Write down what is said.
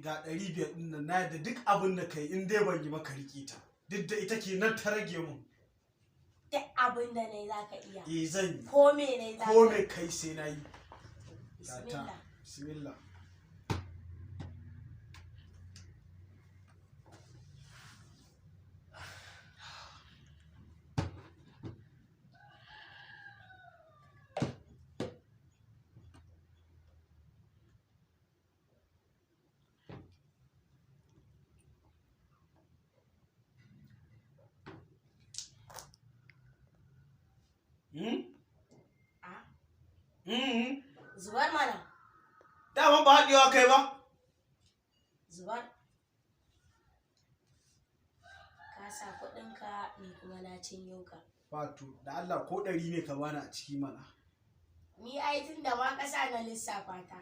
Ga 500 ɗin nan, na yadda duk abin da kai in dai ban yi maka riƙe ta. Duk da ita ke nan ta rage mun. Duk abin da nayi za ka iya. Eh, zan yi. Ko me nayi za Ko ka me kai sai na yi. Ga ta. Bismillah. Bismillah. Hmm? A, Hmm? zubar mana. Daman ba haɗewa kai ba? Zubar. Ka sa kuɗinka, ni kuma na cinyo ka. Wato, da Allah ko 100 ne ka bani a ciki mana. Ni ai tun da ma ka sa na lissafa ta.